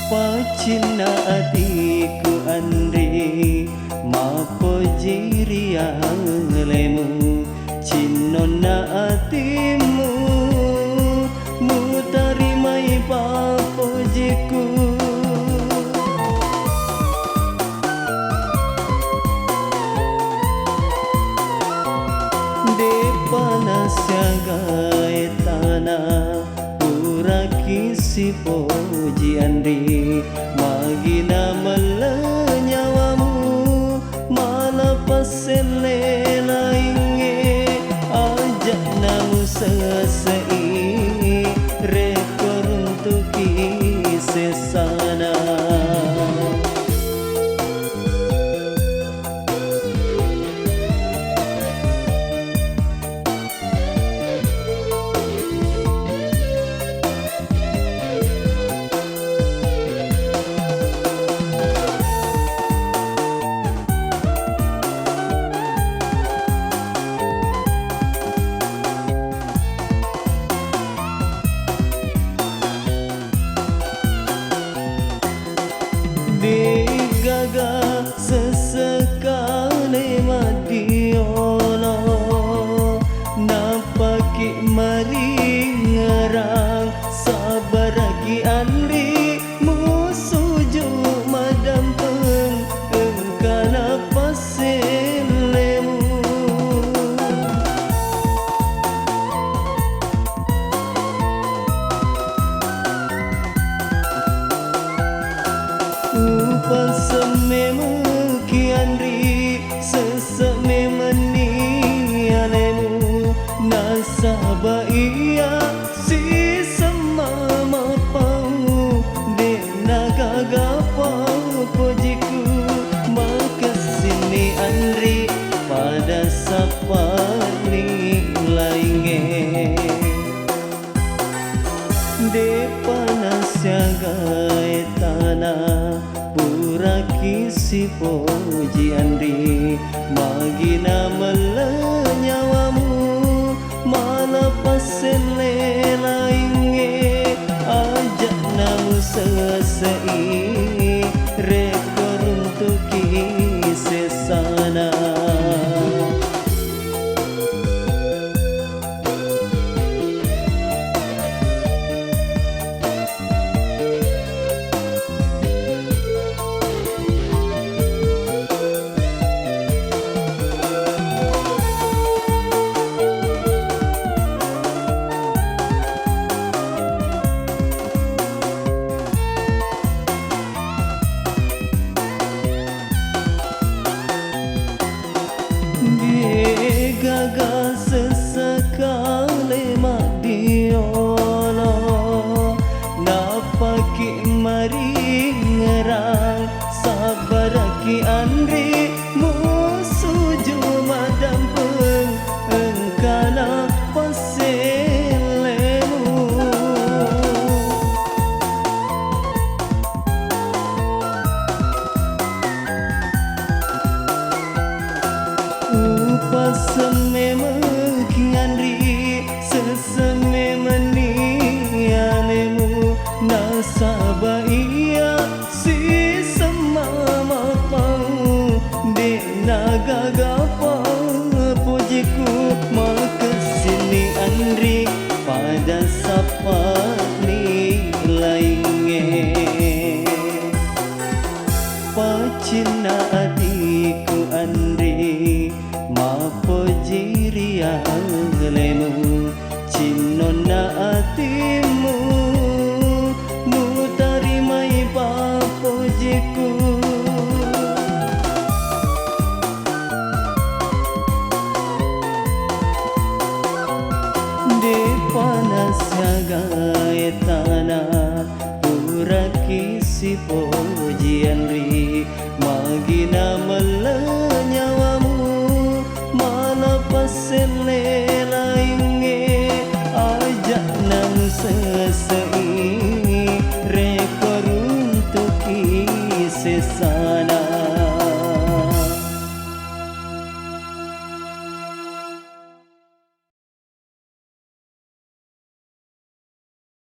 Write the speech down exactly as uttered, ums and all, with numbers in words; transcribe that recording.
Paccinna atiku Anri, mappoji ri alemu, cinnonna atimmu, mutarimai pappojiku. De'pa nasiagae tana, puraki sipoji Anri, magina melle nyawamu, mala passelle laingnge, aja'na musesse'i, rekko runtuki sessana. De'gaga sesekale maddiolo, nappaki maringerang, sabbaraki Anri, musuju maddampeng, engkana passellemu. Upasseng memengki Anri, sesse memenni alemu, nasaba iya sisemma mappau, de'na gaga pappojiku, makessinni Anri, pada sappani laingnge. De'pa nasiagae tana, puraki sipoji Anri, magina melle nyawamu, mala passelle laingnge, aja'na musesse'i, rekko runtuki sessana. De'gaga sesekale maddiolo, nappaki maringerang, sabbaraki Anri, musuju maddampeng, engkana passellemu. Upasseng memengki Anri, sesse memenni alemu, nasaba iya sisemma mappau, de'na gaga pappojiku, makessinni Anri, pada sappani laingnge. Paccinna atiku Anri, mappoji ri alemu, cinnonna atimmu, mutarimai pappojiku. De'pa nasiagae tana, puraki sipoji Anri, magina